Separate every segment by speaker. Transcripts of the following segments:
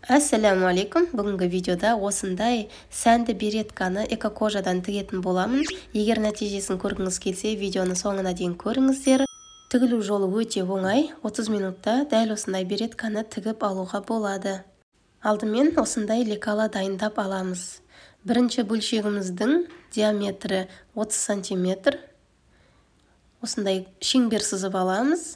Speaker 1: Ассаляму алейкум. Бүгінгі видеода осындай сәнді беретканы экокожадан тігетін боламын. Егер нәтижесін көргіңіз келсе, видеоны соңына дейін көріңіздер. Тігілу жолы өте оңай. 30 минутта дәл осындай беретканы тігіп алуға болады. Алдымен осындай лекала дайындап аламыз. Бірінші бөлшегіміздің диаметрі 30 сантиметр. Осындай шеңбер сызып аламыз.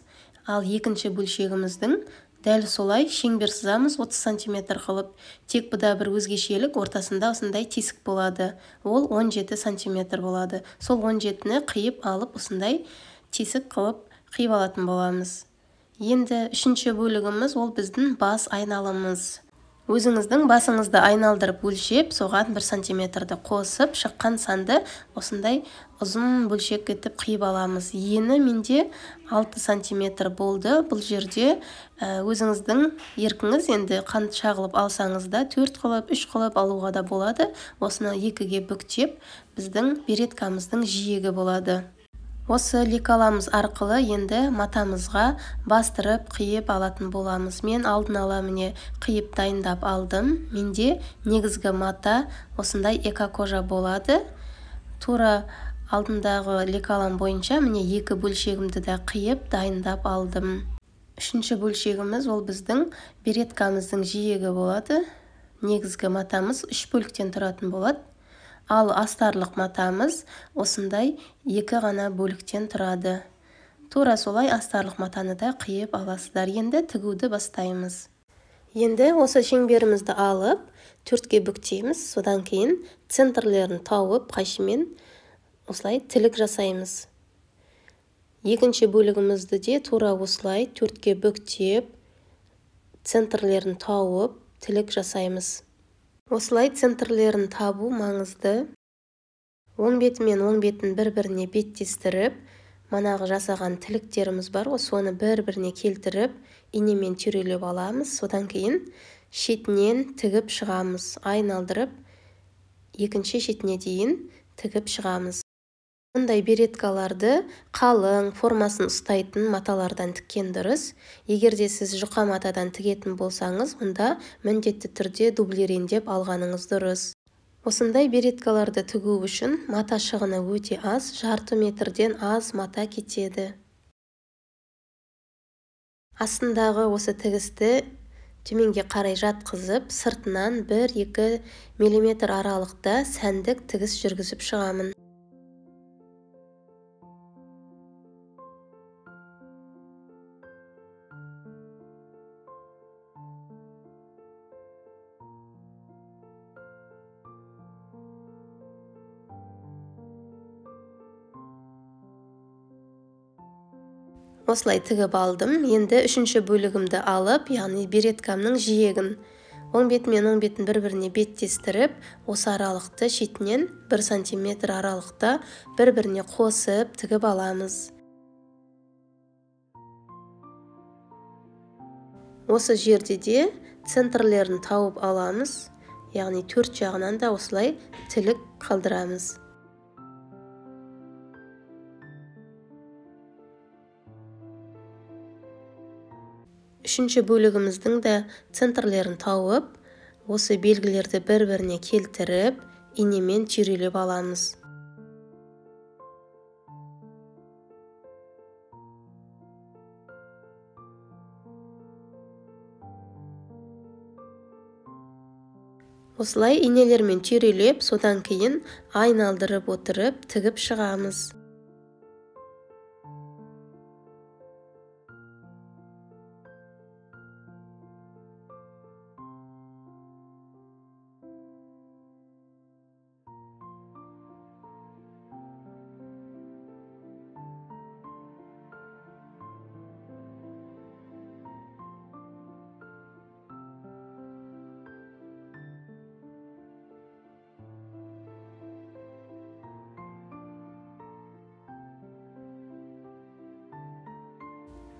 Speaker 1: Ал екінші бөлшегіміздің дәл солай шеңбер сызамыз 30 сантиметр қылып. Тек бұда бір өзгешелік, ортасында осындай тесік болады. Ол 17 сантиметр болады. Сол 17-ні қиып алып, осындай тесік қылып қиып алатын боламыз. Енді үшінші бөлігіміз ол біздің бас айналымыз. Өзіңіздің басыңызды айналдырып өлшеп, соған 1 сантиметрді қосып, шыққан санды осындай ұзын бөлшек етіп қиып аламыз. Ені менде 6 сантиметр болды. Бұл жерде өзіңіздің еркіңіз, енді қанша қылып алсаңыз да, 4 қылып, 3 қылып алуға да болады. Осыны екіге бүктеп, біздің береткамыздың жиегі болады. Осы лекаламыз арқылы енді матамызға бастырып қиып алатын боламыз. Мен алдын ала міне қиып дайындап алдым. Менде негізгі мата осындай экокожа болады. Тура алдындағы лекалам бойынша міне екі бөлшегімді де қиып дайындап алдым. Үшінші бөлшегіміз ол біздің береткамыздың жиегі болады. Негізгі матамыз 3 бөліктен тұратын болады. Ал астарлық матамыз осындай екі ғана бөліктен тұрады. Тура солай астарлық матаны да қиып аласыздар. Енді тігуді бастаймыз. Енді осы шеңберімізді алып, 4-ке бүктейміз. Содан кейін центрлерін тауып, қайшымен осылай тілік жасаймыз. Екінші бөлігімізді де тура осылай 4-ке бүктеп, центрлерін тауып, тілік жасаймыз. Осылай центрлерін табу маңызды. Оң беті мен оң бетін бір-біріне беттестіріп, манағы жасаған тіліктеріміз бар ғой, соны бір-біріне келтіріп, инемен түйрелеп аламыз. Содан кейін шетінен тігіп шығамыз, айналдырып, екінші шетіне дейін тігіп шығамыз. Мұндай береткаларды қалың, формасын ұстайтын маталардан тіккен дұрыс. Егер де сіз жұқа матадан тігетін болсаңыз, онда міндетті түрде дублерендеп алғаныңыз дұрыс. Осындай береткаларды тігу үшін мата шығыны өте аз, жарты метрден аз мата кетеді. Астындағы осы тігісті төменге қарай жатқызып, сыртынан 1-2 миллиметр аралықта сәндік тігіс жүргізіп шығамын. Осылай тігіп алдым. Енді үшінші бөлігімді алып, яғни береткамның жиегін оң беті мен оң бетін бір-біріне беттестіріп, осы аралықты шетінен 1 сантиметр аралықта бір-біріне қосып тігіп аламыз. Осы жерде де центрлерін тауып аламыз, яғни 4 жағынан да осылай тілік қалдырамыз. Үшінші бөлігіміздің де центрлерін тауып, осы белгілерді бір-біріне келтіріп, инемен түйрелеп аламыз. Осылай инелермен түйрелеп, содан кейін айналдырып отырып тігіп шығамыз.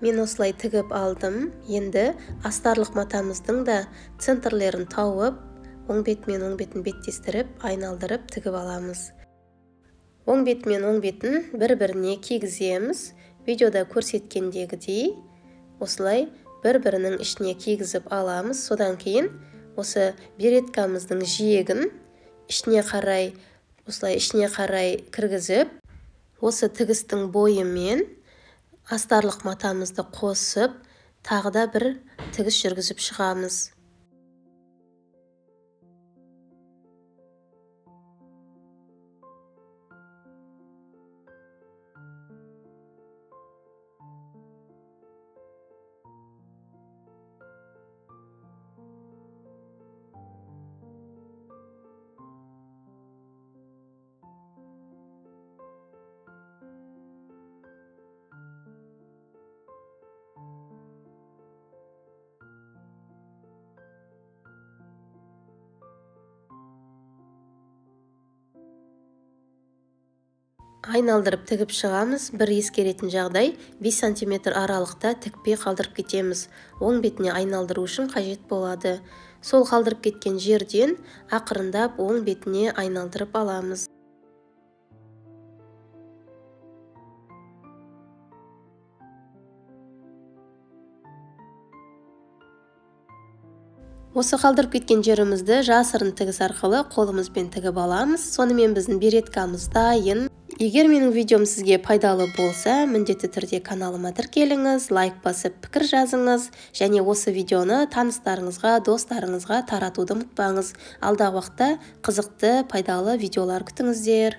Speaker 1: Мен осылай тігіп алдым. Енді астарлық матамыздың да центрлерін тауып, оң беті мен оң бетін беттестіріп, айналдырып тігіп аламыз. Оң беті мен оң бетін бір-біріне кигіземіз. Видеода көрсеткендегідей осылай бір-бірінің ішіне кигізіп аламыз. Содан кейін Осы береткамыздың жиегін ішіне қарай, осылай ішіне қарай кіргізіп, осы тігістің бойымен астарлық матамызды қосып, тағы да бір тігіс жүргізіп шығамыз. Айналдырып тігіп шығамыз. Бір ескеретін жағдай, 5 сантиметр аралықта тікпей қалдырып кетеміз. Оң бетіне айналдыру үшін қажет болады. Сол қалдырып кеткен жерден ақырындап оң бетіне айналдырып аламыз. Осы қалдырып кеткен жерімізді жасырын тігіс арқылы қолымызбен тігіп аламыз. Сонымен біздің береткамыз дайын. Егер менің видеом сізге пайдалы болса, міндетті түрде каналыма тіркеліңіз, лайк басып пікір жазыңыз және осы видеоны таныстарыңызға, достарыңызға таратуды ұмытпаңыз. Алдағы уақытта қызықты, пайдалы видеолар күтіңіздер.